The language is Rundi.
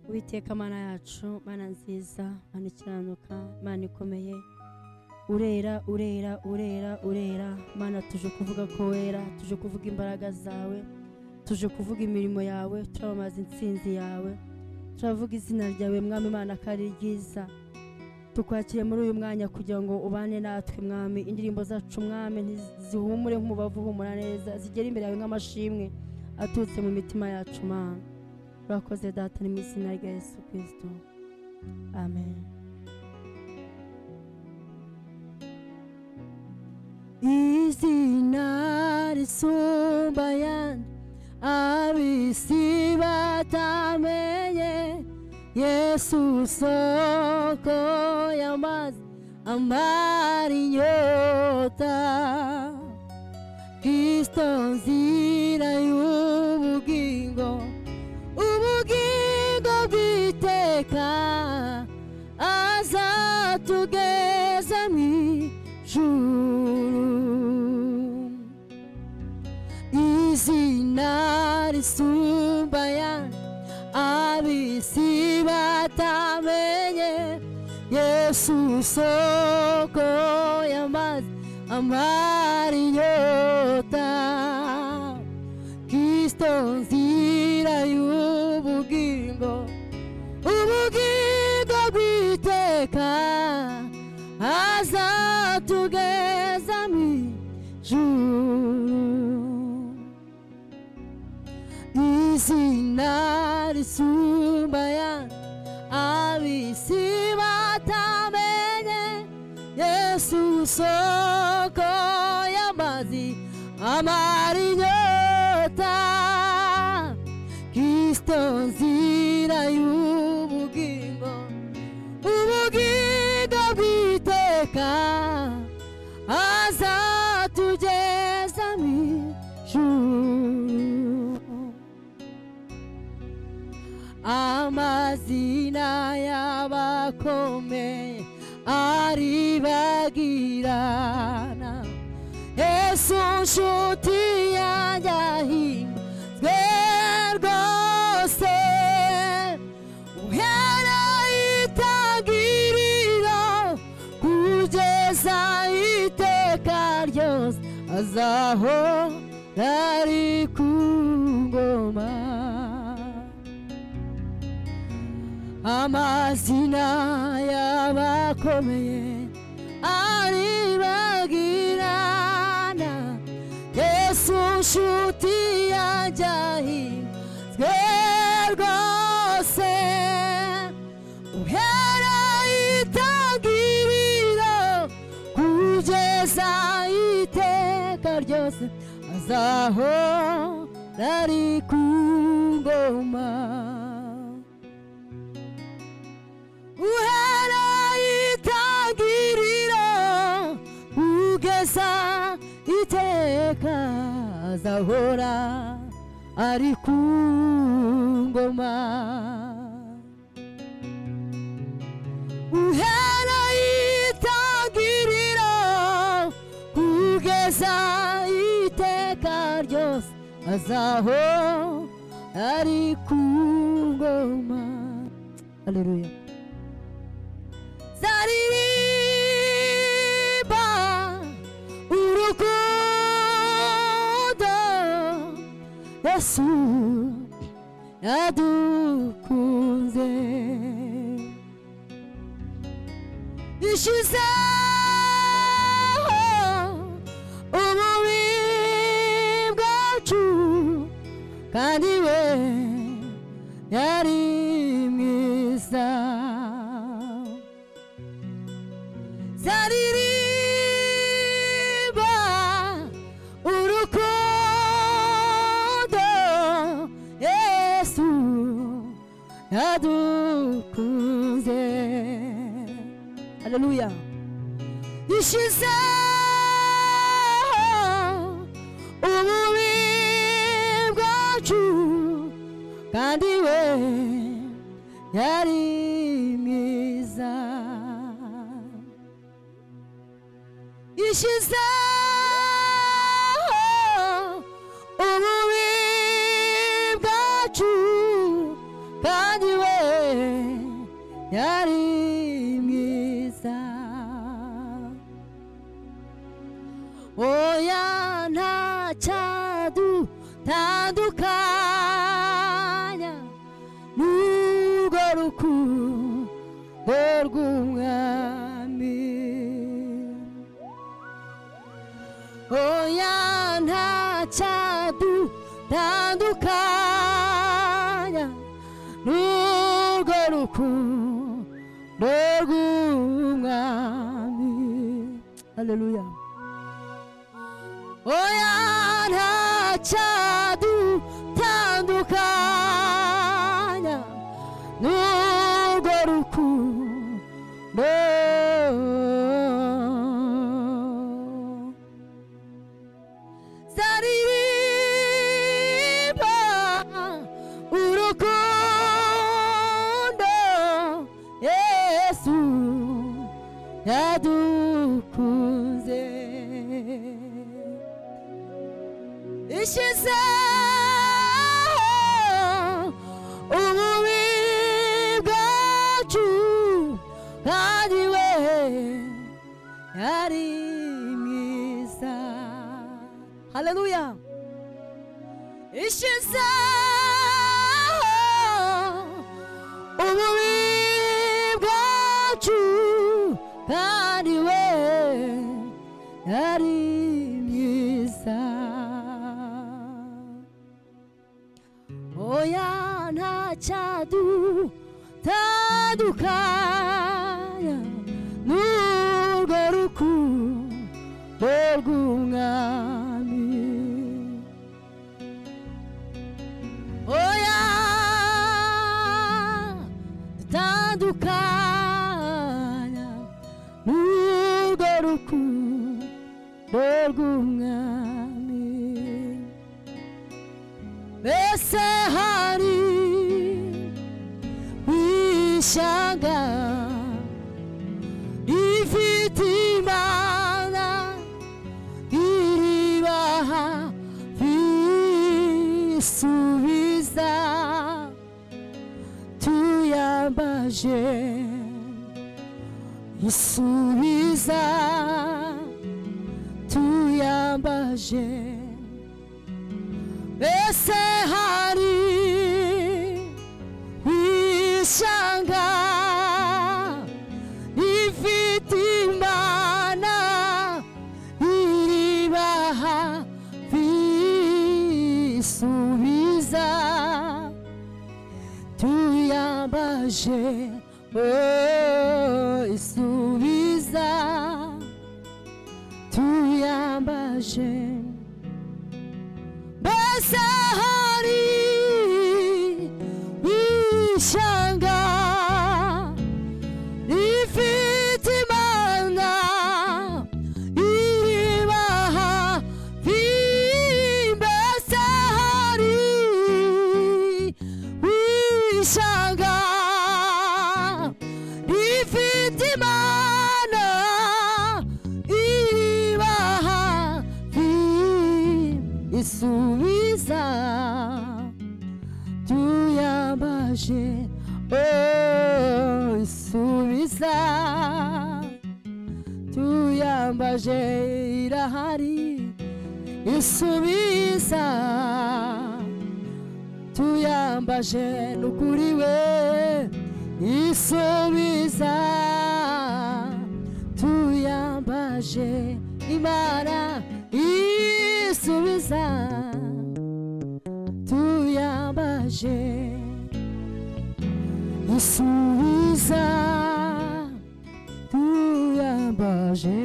Uwiteka Mana yacu, Mana nziza, Mana ikiranuka, Mana ikomeye, urera urera urera urera. Mana tuje kuvuga ko wera, tuje kuvuga imbaraga zawe, tuje kuvuga imirimo yawe, turamamaza intsinzi yawe, turavuga izina ryawe Mwami Mana ko ari ryiza. Tukwakiriye muri uyu mwanya kugira ngo ubane natwe Mwami. Indirimbo zacu Mwami ntizihumure nk'umubavu uhumura neza, zigere imbere yawe nk'amashimwe aturutse mu mitima yacu Mana. Urakoze Data, ni mu izina rya Yesu Kristo, amen. Izina risumba ayandi ab'isi batamenye, Yesu soko y'amazi amara inyota, Kristo nzira y'ubugingo, ubugingo bw'iteka, azatugeza mu ijuru. Izina risumba ayandi ab'isi batamenye, Yesu soko y'amazi amara inyota, Kristo nzira y'ubugingo, ubugingo bw'iteka, azatugeza mu ijuru. Izina risumba ayandi ab'isi batamenye, Yesu soko y'amazi amara inyota, Kristo nzira y'ubugingo, ubugingo bw'iteka, azatugeza mu ijuru. Amazina y'abakomeye aribagirana, Yesu nshuti yanjye ahimbazwe rwose, uhereye itangiriro kugeza iteka ryose, azahora ari ku ngoma. Amazina y'abakomeye aribagirana, Yesu nshuti yanjye ahimbazwe rwose, uhereye itangiriro kugeza iteka ryose, azahora ari ku ngoma. Uhereye itangiriro kugeza iteka, azahora ari ku ngoma. Uhereye itangiriro kugeza iteka ryose, azahora ari ku ngoma. Haleluya. Zaririmba urukundo Yesu yadukunze, ishizeho ububi bwacu, kandi we yari mwiza. Zaririmba urukundo Yesu yadukunze. Haleluya. Ishizeho ububi bwacu, kandi we yari mwiza. Ishizeho ububi bwacu, kandi we yari mwiza. Oya ntacyadutandukanya n'urwo rukundo rw'Umwami. Oya ntacyadutandukanya n'urwo rukundo rw'Umwami. Haleluya. Oya ntacyadutandukanya n'urwo rukundo. Zaririmba urukundo Yesu yadukunze, ishize ububi bwacu, kandi we yari mwiza. Haleluya. Ishize ububi bwacu, kandi we yari mwiza. Oya ntacyadutandukanya n'urwo rukundo rw'Umwami. Oya dutandukanya n'urwo rukundo rw'Umwami. Mbese hari ishyanga rifite Imana iribaha isubiza tuyambaje, isubiza tuyambaje. Mbese hari ishyanga rifite Imana iribaha isubiza tuyambaje, oh, isubiza tuyambaje. Mbese hari ishyanga rifite Imana iribaha, mbese hari ishyanga rifite Imana iribaha isubiza tuyambaje, oh, isubiza tuyambaje, irahari isubiza tuyambaje, n'ukuri we isubiza tuyambaje, Imana isubiza tuyambaje, isubiza tuyambaje.